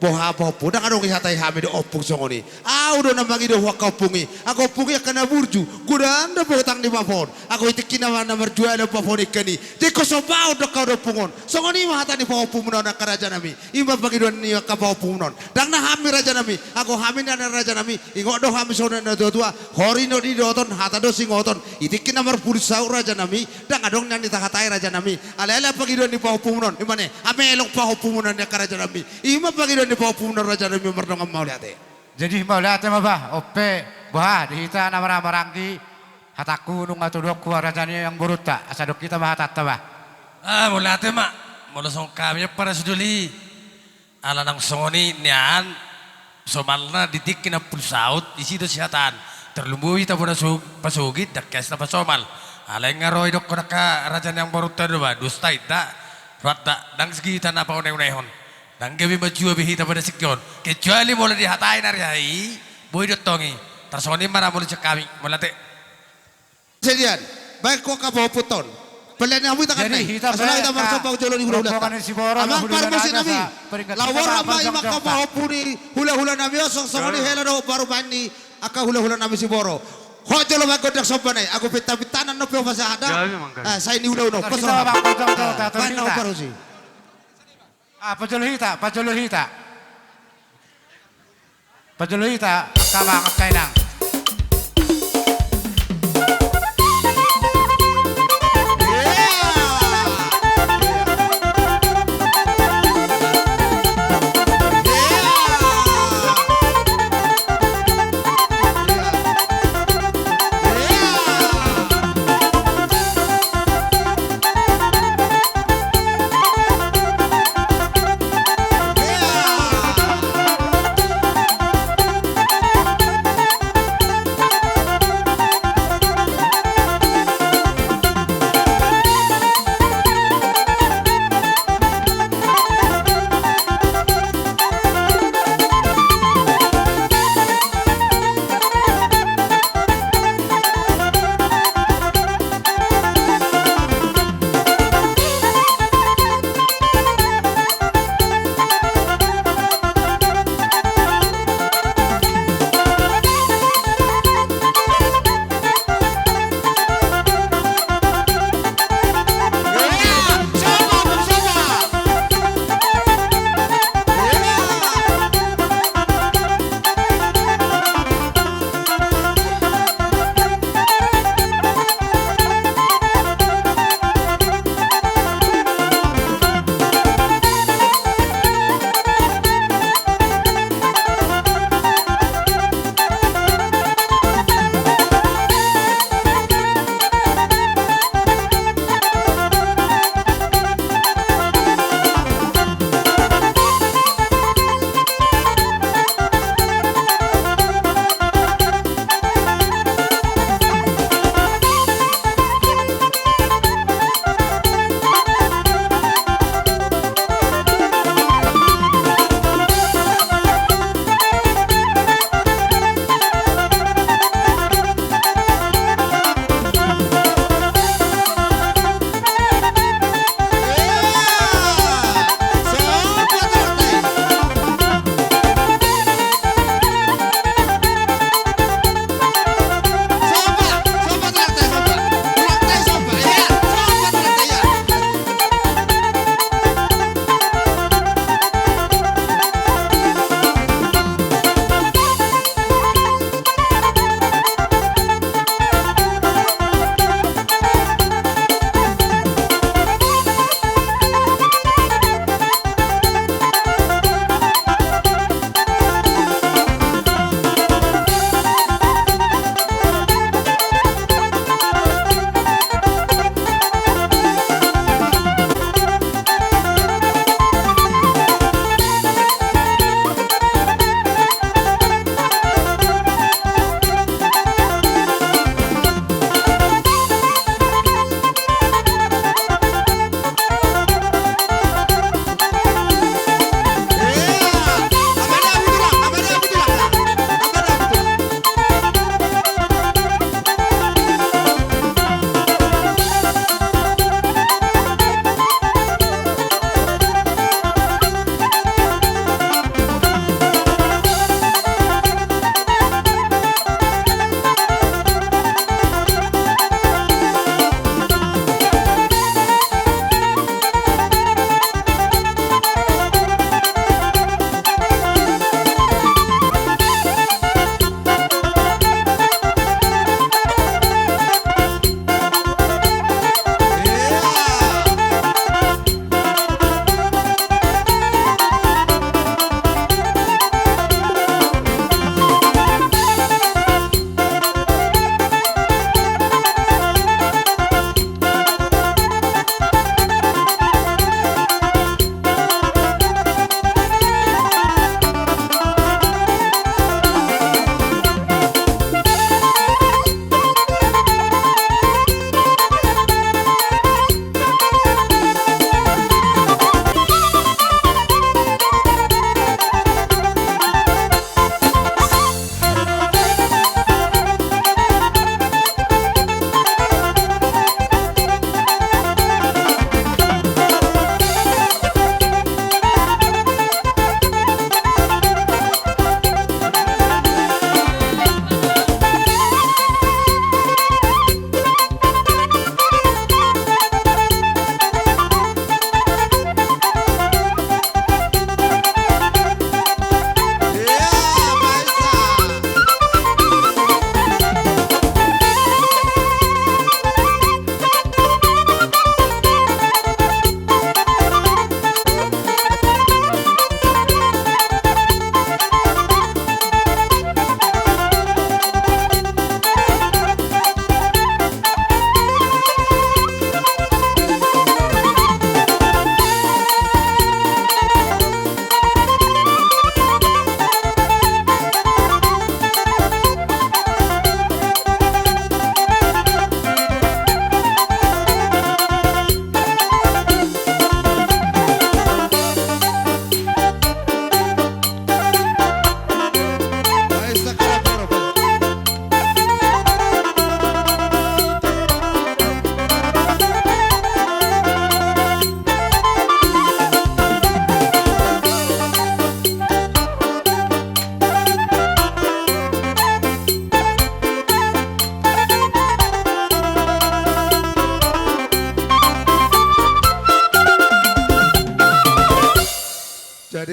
Boha pahompu, ndang adong ihatai hami do ompung songon i. Au do na mangido hu angka ompung i. Angka ompung i angka na burju. Godang do pe utang ni bapa on. Anggo i tingki na marjual bapa on ingkon i. Jadi ho sombaon do ho ompung on. Songon i ma hata ni pahompu muna on angka raja nami. I ma pangidoan ni angka pahompu muna on. Ndang na hami raja nami. Anggo hami na raja nami. Ingot do hami songon na tua-tua. Hori do nidoton, hata do singoton. I tingki na marpudun saut raja nami. Ndang adong nian tahatai raja nami. Alai ala pangidoan ni pahompu muna on. I ma ne, amelong pahompu muna on angka raja nami. I ma pangidoan ni pahompu muna on raja nami mardongan mauliate. Jadi mauliate ma bah, on pe bah, di hita na marhahamaranggi, hatangku nunga tuduhon hu raja ni amangborunta, asa dok hita ma hatanta bah. Ah, mauliate ma. Molo songon hami, Ampara Sidoli, ala nang songon i nian, somalna di tingki na pulu saut, disi do sihataan. Tarlumobi hita bona so-, pasogit, ndang keas na pasomal. Alai nga ro i dokkon angka raja ni amangborunta do ba, dos ta inda, rohanta, ndang segi hita na paune-unehon. Ndang gabe manjua be hita pada singkihon. Kecuali molo dihatai na ria i, boi do tong i. Tarsongon i ma ra molo sian hami, mauliate. Sedian, baen ho angka pahompu on. Pelean ni hamu hita kan. Jadi, nai hita asa baen hita angka marsomba jolo ni hula-hulanta. Rombongan ni Siboro, amang parmusik nami. Laho borhat ma i ma angka pahompu ni hula-hula nami on, songon i hela do baru baen ni angka hula-hula nami Siboro. Ho jolo ma gondang somba nai, ago pinta-pintanan dope ho pasahat da. Jadi, amang, kan. Ah, sai ni ula-ula. Pasahat. Baen na ho parmusik. Ah, pajolo hita, pajolo hita. Pajolo hita, angka amang, angka inang.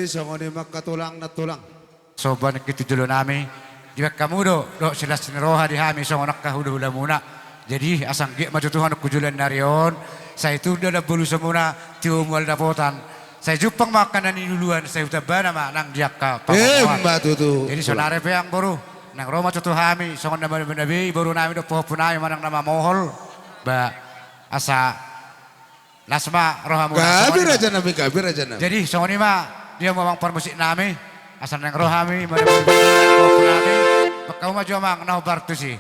Songon i ma angka tulang na tulang. Somba nangkin tu jolo nami, dibahen hamu do dohot silas ni roha di hami songon angka hulahulamuna. Jadi asa anggiat ma tu Tuhan hujolo nari on, sai tur dalan bolusonmuna, tio mual dapotan, sai jumpang ma angka na niluluan, sai hutambana ma nang di angka pamomuan. Emma tutu. Jadi saonari pe amangboru, naeng ro ma tutu hami songon na manabe-nabe, boru nami dohot pahompu nami manang na mamohol. Ba asa las ma rohamu. Gabe raja nami, gabe raja nami. Jadi songon i ma, dia ma amang parmusik nami, asa naeng ro hami manabe-nabe pahompu nami. Bahen hamu ma jo amang na hombar tusi.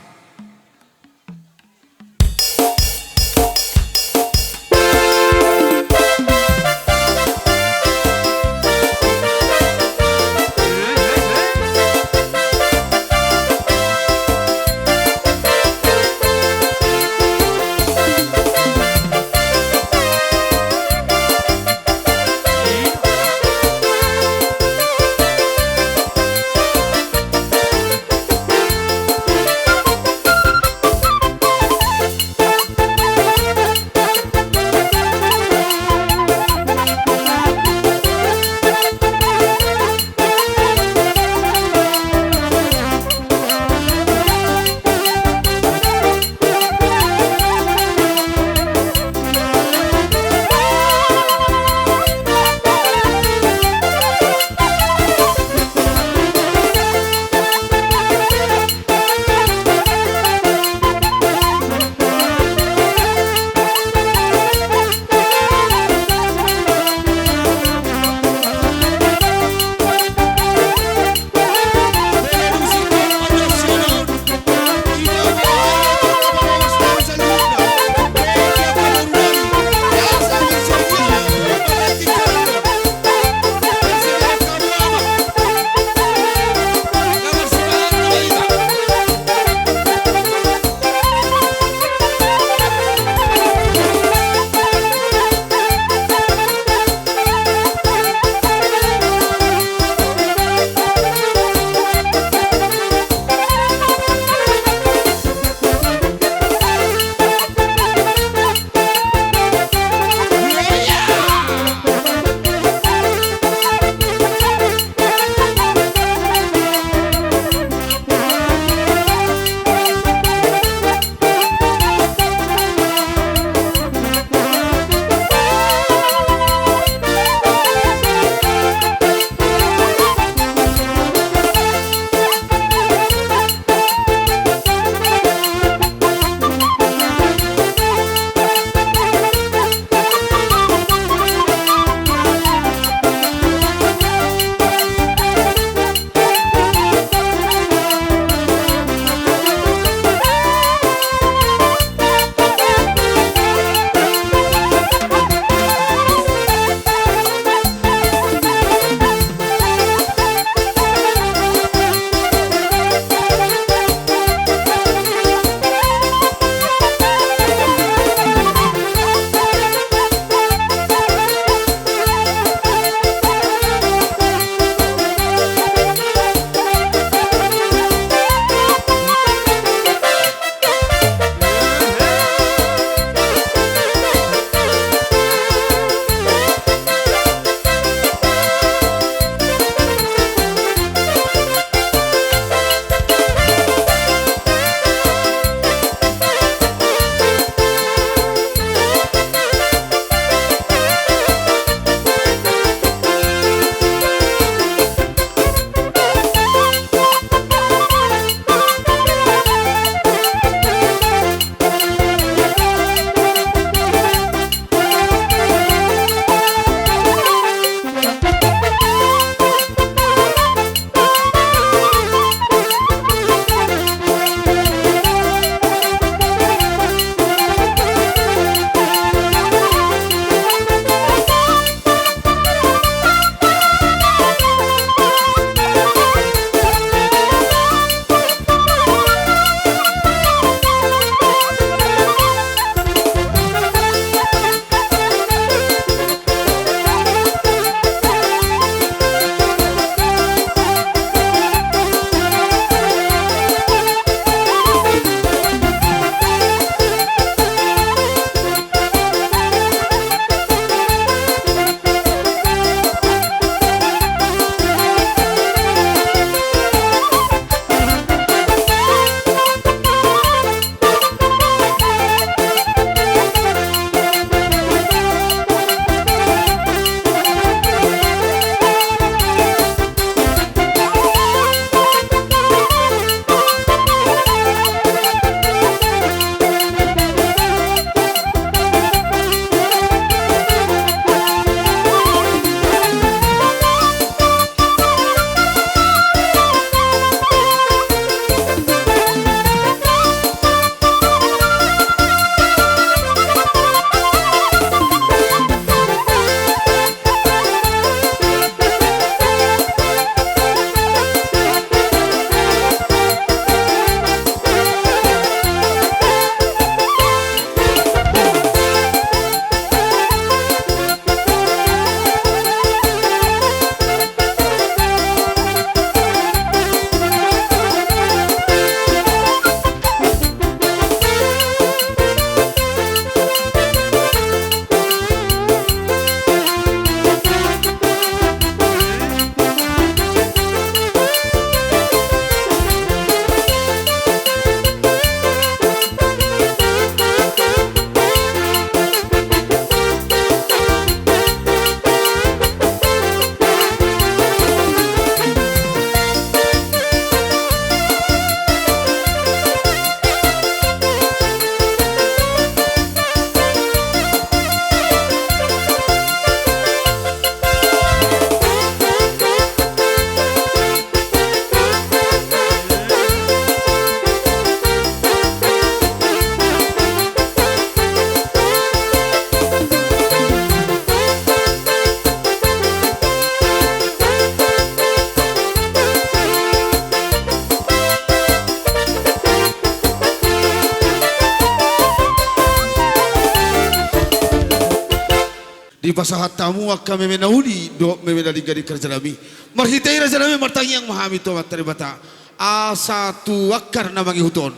Dipasahat hamu angka meme na uli dohot meme na denggan i raja nami. Marhite i raja nami martangiang ma hami tu Amanta Debata, asa tu angka na mangihut on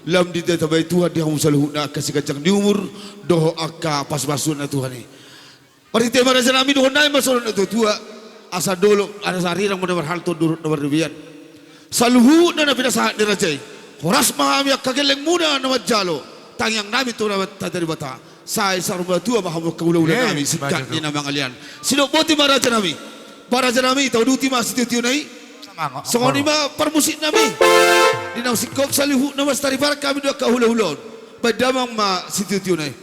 lam ditambai Tuhan di hamu saluhutna angka siganjang ni umur dohot angka pasupasu na Tuhan i. Marhite ma raja nami dohonon nami ma songon na tuatua, asa dolok, asa arirang ma na marhalto, dolok na marlebihan. Saluhutna na pinasahat ni raja i, horas ma hami angka gellengmuna na manjalo. Tangiang nami tu Amanta Debata, sai saur matua ma hamu angka hulahula nami singkat ni na mangalean. Sidok boti ma raja nami. Ba raja nami, tauduti ma sitiotio na i. Songon i ma parmusik nami. Di naung singkop saluhutna mastariparan hami do angka hulahula on. Baen damang ma sitiotio na i.